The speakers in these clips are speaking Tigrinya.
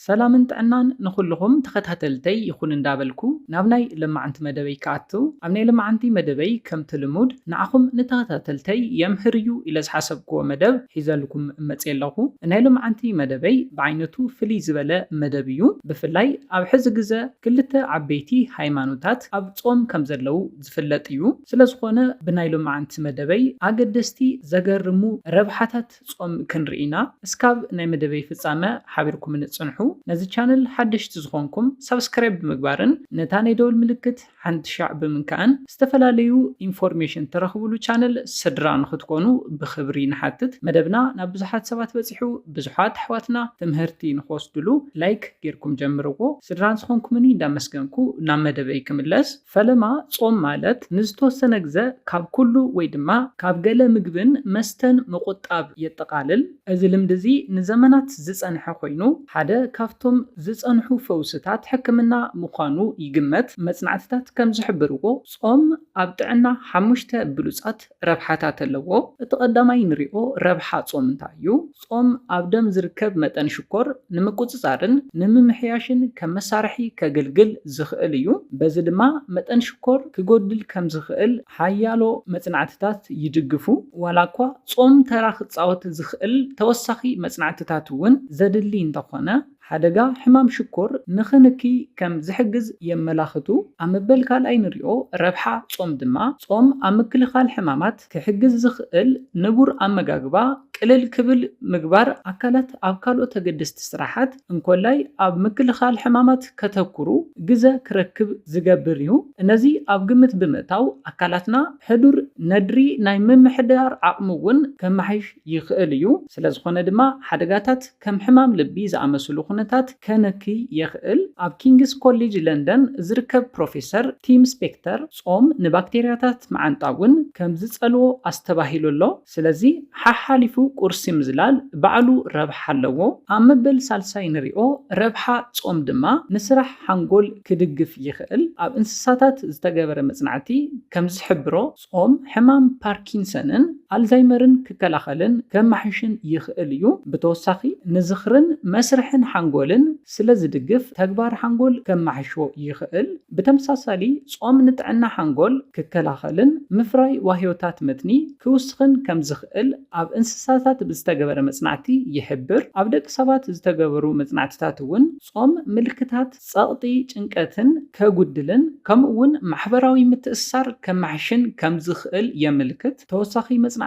ሰላምን ጥዕናን ንኹልኹም ተኸታተልተይ ይኹን እንዳበልኩ ናብ ናይ ለማዓንቲ መደበይ ክኣቱ፣ ኣብ ናይ ለማዓንቲ መደበይ ከምቲ ልሙድ ንዓኹም ንተኸታተልተይ የምህር እዩ ኢለ ዝሓሰብክዎ መደብ ሒዘልኩም መፅየ ኣለኹ። ናይ ለማዓንቲ መደበይ ብዓይነቱ ፍልይ ዝበለ መደብ እዩ። ብፍላይ ኣብ ሕዚ ግዘ ክልተ ዓበይቲ ሃይማኖታት ኣብ ጾም ከም ዘለዉ ዝፍለጥ እዩ። ስለዝኾነ ብናይ ሎማዓንቲ መደበይ ኣገደስቲ ዘገርሙ ረብሓታት ጾም ክንርኢ ኢና። እስካብ ናይ መደበይ ፍጻመ ሓቢርኩም ንጽንሑ። ነዚ ቻነል ሓደሽቲ ዝኾንኩም ሳብስክራይብ ብምግባርን ነታ ናይ ደወል ምልክት ሓንቲ ሻዕ ብምንካእን ዝተፈላለዩ ኢንፎርሜሽን ትረኽብሉ ቻነል ስድራ ንኽትኮኑ ብኽብሪ ንሓትት። መደብና ናብ ብዙሓት ሰባት በጺሑ ብዙሓት ኣሕዋትና ትምህርቲ ንኽወስድሉ ላይክ ጌርኩም ጀምርዎ። ስድራ ዝኾንኩምኒ እንዳመስገንኩ ናብ መደበይ ክምለስ። ፈለማ ጾም ማለት ንዝተወሰነ ግዘ ካብ ኩሉ ወይ ድማ ካብ ገለ ምግብን መስተን ምቑጣብ የጠቓልል። እዚ ልምዲ እዚ ንዘመናት ዝጸንሐ ኮይኑ ሓደ ካብቶም ዝጸንሑ ፈውስታት ሕክምና ምዃኑ ይግመት። መጽናዕትታት ከም ዝሕብርዎ ጾም ኣብ ጥዕና ሓሙሽተ ብሉጻት ረብሓታት ኣለዎ። እቲ ቀዳማይ ንሪኦ ረብሓ ጾም እንታይ እዩ? ጾም ኣብ ደም ዝርከብ መጠን ሽኮር ንምቁጽጻርን ንምምሕያሽን ከም መሳርሒ ከገልግል ዝኽእል እዩ። በዚ ድማ መጠን ሽኮር ክጎድል ከም ዝኽእል ሓያሎ መጽናዕትታት ይድግፉ። ዋላ እኳ ጾም ተራ ክጻወት ዝኽእል ተወሳኺ መጽናዕትታት እውን ዘድሊ እንተኾነ፣ ሓደጋ ሕማም ሽኮር ንኽንኪ ከም ዝሕግዝ የመላኽቱ። ኣብ መበል ካልኣይ ንሪኦ ረብሓ ጾም ድማ፣ ጾም ኣብ ምክልኻል ሕማማት ክሕግዝ ዝኽእል ንቡር ኣመጋግባ ቅልል ክብል ምግባር፣ ኣካላት ኣብ ካልኦት ኣገደስቲ ስራሓት እንኮላይ ኣብ ምክልኻል ሕማማት ከተኩሩ ግዘ ክረክብ ዝገብር እዩ። ነዚ ኣብ ግምት ብምእታው ኣካላትና ሕዱር ነድሪ ናይ ምምሕዳር ዓቕሙ እውን ከመሓይሽ ይኽእል እዩ። ስለዝኾነ ድማ ሓደጋታት ከም ሕማም ልቢ ዝኣመሰሉ ኩነታት ከነኪ የኽእል። ኣብ ኪንግስ ኮሌጅ ለንደን ዝርከብ ፕሮፌሰር ቲም ስፔክተር ጾም ንባክቴርያታት መዓንጣ እውን ከም ዝጸልዎ ኣስተባሂሉ ኣሎ። ስለዚ ሓሓሊፉ ቁርሲ ምዝላል ባዕሉ ረብሓ ኣለዎ። ኣብ መበል ሳልሳይ ንሪኦ ረብሓ ጾም ድማ ንስራሕ ሓንጎል ክድግፍ ይኽእል። ኣብ እንስሳታት ዝተገበረ መጽናዕቲ ከም ዝሕብሮ ጾም ሕማም ፓርኪንሰንን ኣልዛይመርን ክከላኸልን ከማሕሽን ይኽእል እዩ። ብተወሳኺ ንዝኽርን መስርሕን ሓንጎልን ስለ ዝድግፍ ተግባር ሓንጎል ከማሕሾ ይኽእል። ብተመሳሳሊ ጾም ንጥዕና ሓንጎል ክከላኸልን ምፍራይ ዋህዮታት መትኒ ክውስኽን ከም ዝኽእል ኣብ እንስሳታት ብዝተገበረ መጽናዕቲ ይሕብር። ኣብ ደቂ ሰባት ዝተገበሩ መጽናዕትታት እውን ጾም ምልክታት ጸቕጢ፣ ጭንቀትን ከጉድልን ከምኡ እውን ማሕበራዊ ምትእስሳር ከማሕሽን ከም ዝኽእል የመልክት። ተወሳኺ መጽናዕትታት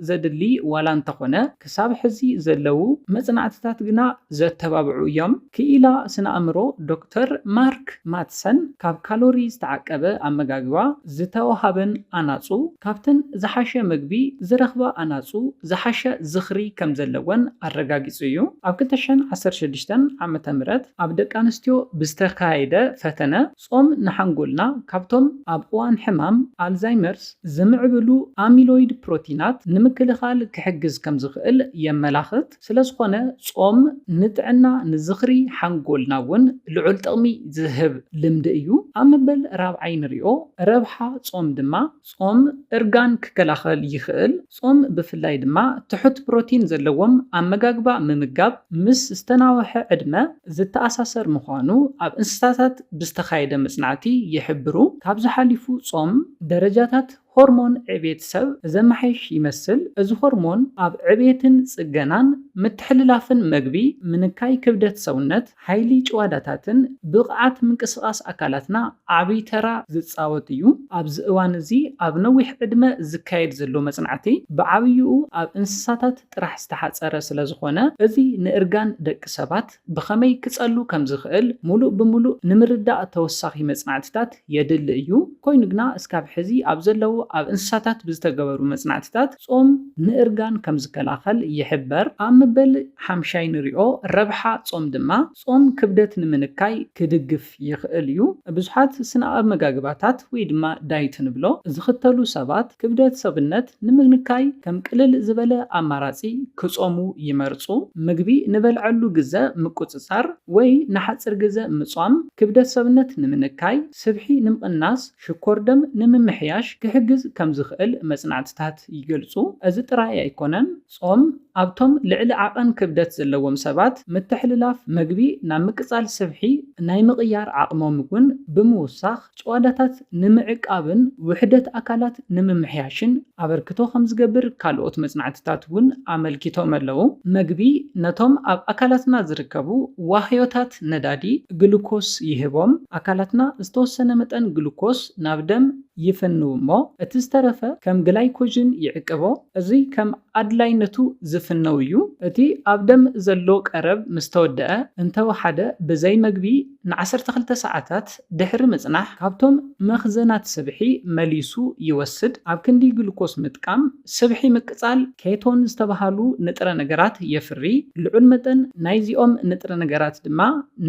ዘድሊ ዋላ እንተኾነ ክሳብ ሕዚ ዘለዉ መጽናዕትታት ግና ዘተባብዑ እዮም። ክኢላ ስነ ኣእምሮ ዶክተር ማርክ ማትሰን ካብ ካሎሪ ዝተዓቀበ ኣመጋግባ ዝተወሃበን ኣናጹ ካብተን ዝሓሸ ምግቢ ዝረኽባ ኣናጹ ዝሓሸ ዝኽሪ ከም ዘለወን ኣረጋጊጹ እዩ። ኣብ ክልተ ሽሕን ዓሰርተ ሽዱሽተን ዓመተ ምህረት ኣብ ደቂ ኣንስትዮ ብዝተኻየደ ፈተነ ጾም ንሓንጎልና ካብቶም ኣብ እዋን ሕማም ኣልዛይመርስ ዝምዕብሉ ኣሚሎይድ ፕሮቲናት ንምክልኻል ክሕግዝ ከም ዝኽእል የመላኽት። ስለዝኾነ ጾም ንጥዕና ንዝኽሪ ሓንጎልና እውን ልዑል ጥቕሚ ዝህብ ልምዲ እዩ። ኣብ መበል ራብዓይ ንሪኦ ረብሓ ጾም ድማ ጾም እርጋን ክከላኸል ይኽእል። ጾም ብፍላይ ድማ ትሑት ፕሮቲን ዘለዎም ኣመጋግባ ምምጋብ ምስ ዝተናውሐ ዕድመ ዝተኣሳሰር ምዃኑ ኣብ እንስሳታት ብዝተኻየደ መጽናዕቲ ይሕብሩ። ካብዚ ሓሊፉ ጾም ደረጃታት ሆርሞን ዕቤት ሰብ ዘመሓይሽ ይመስል። እዚ ሆርሞን ኣብ ዕቤትን ጽገናን ምትሕልላፍን መግቢ፣ ምንካይ ክብደት ሰውነት፣ ሓይሊ ጭዋዳታትን ብቕዓት ምንቅስቓስ ኣካላትና ዓብዪ ተራ ዝጻወት እዩ። ኣብዚ እዋን እዚ ኣብ ነዊሕ ዕድመ ዝካየድ ዘሎ መጽናዕቲ ብዓብይኡ ኣብ እንስሳታት ጥራሕ ዝተሓጸረ ስለ ዝኾነ፣ እዚ ንእርጋን ደቂ ሰባት ብኸመይ ክጸሉ ከም ዝኽእል ሙሉእ ብሙሉእ ንምርዳእ ተወሳኺ መጽናዕትታት የድሊ እዩ። ኮይኑ ግና እስካብ ሕዚ ኣብ ዘለዉ ኣብ እንስሳታት ብዝተገበሩ መጽናዕትታት ጾም ንእርጋን ከም ዝከላኸል ይሕበር። ኣብ መበል ሓምሻይ ንሪኦ ረብሓ ጾም ድማ ጾም ክብደት ንምንካይ ክድግፍ ይኽእል እዩ። ብዙሓት ስነ ኣመጋግባታት ወይ ድማ ዳይት ንብሎ ዝኽተሉ ሰባት ክብደት ሰብነት ንምንካይ ከም ቅልል ዝበለ ኣማራጺ ክጾሙ ይመርጹ። ምግቢ ንበልዐሉ ግዘ ምቁጽጻር ወይ ንሓጺር ግዘ ምጻም ክብደት ሰብነት ንምንካይ፣ ስብሒ ንምቕናስ፣ ሽኮር ደም ንምምሕያሽ ክሕግዝ ክሕግዝ ከም ዝኽእል መጽናዕትታት ይገልጹ። እዚ ጥራይ ኣይኮነን፣ ጾም ኣብቶም ልዕሊ ዓቐን ክብደት ዘለዎም ሰባት ምትሕልላፍ መግቢ ናብ ምቅጻል ስብሒ ናይ ምቕያር ዓቕሞም እውን ብምውሳኽ ጭዋዳታት ንምዕቃብን ውሕደት ኣካላት ንምምሕያሽን ኣበርክቶ ከም ዝገብር ካልኦት መጽናዕትታት እውን ኣመልኪቶም ኣለዉ። መግቢ ነቶም ኣብ ኣካላትና ዝርከቡ ዋህዮታት ነዳዲ ግሉኮስ ይህቦም። ኣካላትና ዝተወሰነ መጠን ግሉኮስ ናብ ደም ይፍንው እሞ እቲ ዝተረፈ ከም ግላይኮጅን ይዕቅቦ። እዚ ከም ኣድላይነቱ ዝፍነው እዩ። እቲ ኣብ ደም ዘሎ ቀረብ ምስ ተወደአ እንተወሓደ ብዘይ መግቢ ን12 ሰዓታት ድሕሪ ምጽናሕ ካብቶም መኽዘናት ስብሒ መሊሱ ይወስድ። ኣብ ክንዲ ግሉኮስ ምጥቃም ስብሒ ምቅጻል ኬቶን ዝተባሃሉ ንጥረ ነገራት የፍሪ። ልዑል መጠን ናይዚኦም ንጥረ ነገራት ድማ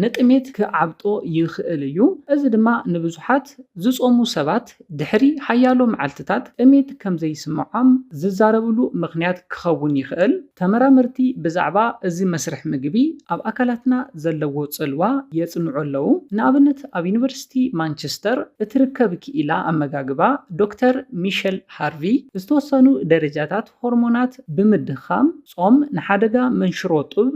ንጥሜት ክዓብጦ ይኽእል እዩ። እዚ ድማ ንብዙሓት ዝጾሙ ሰባት ድሕሪ ሓያሎ መዓልትታት ጥሜት ከም ዘይስምዖም ዝዛረብሉ ምኽንያት ክኸውን ይኽእል። ተመራመርቲ ብዛዕባ እዚ መስርሕ ምግቢ ኣብ ኣካላትና ዘለዎ ጽልዋ የጽንዑ ኣለዉ። ንኣብነት ኣብ ዩኒቨርሲቲ ማንቸስተር እትርከብ ክኢላ ኣመጋግባ ዶክተር ሚሸል ሃርቪ ዝተወሰኑ ደረጃታት ሆርሞናት ብምድኻም ጾም ንሓደጋ መንሽሮ ጡብ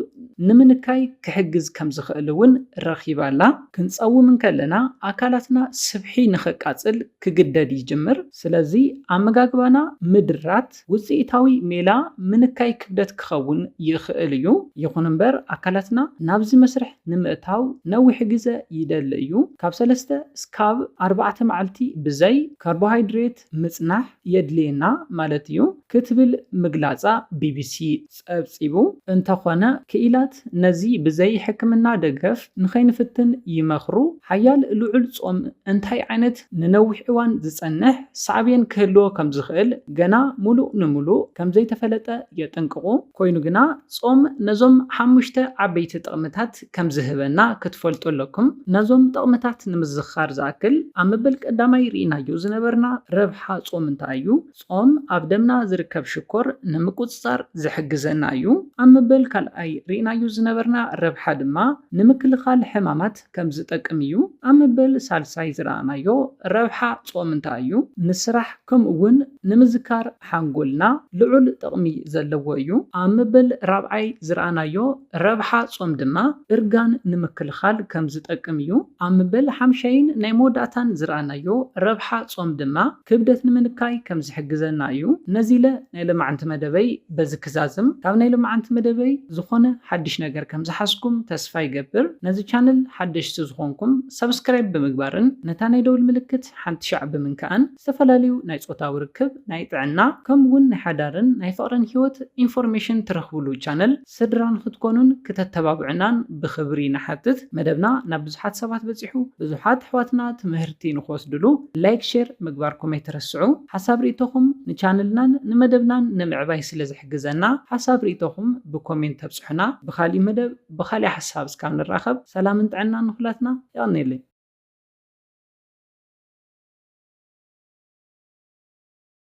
ንምንካይ ክሕግዝ ከም ዝኽእል እውን ረኺባ ኣላ። ክንጸውም እንከለና ኣካላትና ስብሒ ንኸቃጽል ክግደድ ይጅምር። ስለዚ ኣመጋግባና ምድራት ውጽኢታዊ ሜላ ምንካይ ክብደት ክኸውን ይኽእል እዩ። ይኹን እምበር ኣካላትና ናብዚ መስርሕ ንምእታው ነዊሕ ግዘ ይደሊ እዩ። ካብ ሰለስተ እስካብ ኣርባዕተ መዓልቲ ብዘይ ካርቦሃይድሬት ምጽናሕ የድልየና ማለት እዩ ክትብል ምግላጻ ቢቢሲ ጸብጺቡ። እንተኾነ ክኢላት ነዚ ብዘይ ሕክምና ደገፍ ንኸይንፍትን ይመኽሩ። ሓያል ልዑል ጾም እንታይ ዓይነት ንነዊሕ እዋን ዝጸንሕ ሳዕቤን ክህልዎ ከም ዝኽእል ገና ሙሉእ ንሙሉእ ከም ዘይተፈለጠ የጠንቅቑ። ኮይኑ ግና ጾም ነዞም ሓሙሽተ ዓበይቲ ጥቕምታት ከም ዝህበና ክትፈልጡ ኣለኩም። ነዞም ጥቕምታት ንምዝኻር ዝኣክል ኣብ መበል ቀዳማይ ርኢናዮ ዝነበርና ረብሓ ጾም እንታይ እዩ? ጾም ኣብ ደምና ዝርከብ ሽኮር ንምቁጽጻር ዝሕግዘና እዩ። ኣብ መበል ካልኣይ ርኢናዮ ዝነበርና ረብሓ ድማ ንምክልኻል ሕማማት ከም ዝጠቅም እዩ። ኣብ መበል ሳልሳይ ዝረኣናዮ ረብሓ ጾም እንታይ እዩ? ንስራሕ ከምኡ እውን ንምዝካር ሓንጎልና ልዑል ጥቕሚ ዘለዎ እዩ። ኣብ መበል ራብዓይ ዝረኣናዮ ረብሓ ጾም ድማ እርጋን ንምክልኻል ከም ዝጠቅም እዩ። ኣብ መበል ሓምሻይን ናይ መወዳእታን ዝረኣናዮ ረብሓ ጾም ድማ ክብደት ንምንካይ ከም ዝሕግዘና እዩ። ነዚ ኢለ ናይ ሎማዓንቲ መደበይ በዚ ክዛዝም። ካብ ናይ ሎማዓንቲ መደበይ ዝኾነ ሓድሽ ነገር ከም ዝሓዝኩም ተስፋ ይገብር። ነዚ ቻነል ሓደሽቲ ዝኾንኩም ሰብስክራይብ ብምግባርን ነታ ናይ ደውል ምልክት ሓንቲ ሻዕ ብምንካእን ዝተፈላለዩ ናይ ጾታዊ ርክብ፣ ናይ ጥዕና ከምኡ እውን ናይ ሓዳርን ናይ ፍቕርን ህይወት ኢንፎርሜሽን ትረኽብሉ ቻነል ስድራ ንኽትኮኑን ክተተባብዑናን ብኽብሪ ንሓትት። መደብና ናብ ብዙሓት ሰባት በጺሑ ብዙሓት ኣሕዋትና ትምህርቲ ንኽወስድሉ ላይክ ሼር ምግባርኩም ኣይትረስዑ። ሓሳብ ርእይቶኹም ንቻነልናን ንመደብናን ንምዕባይ ስለ ዝሕግዘና ሓሳብ ርእይቶኹም ብኮሜንት ተብጽሑና። ብኻሊእ መደብ ብኻሊእ ሓሳብ እስካብ ንራኸብ ሰላምን ጥዕናን ንኹላትና። የቐንየለይ።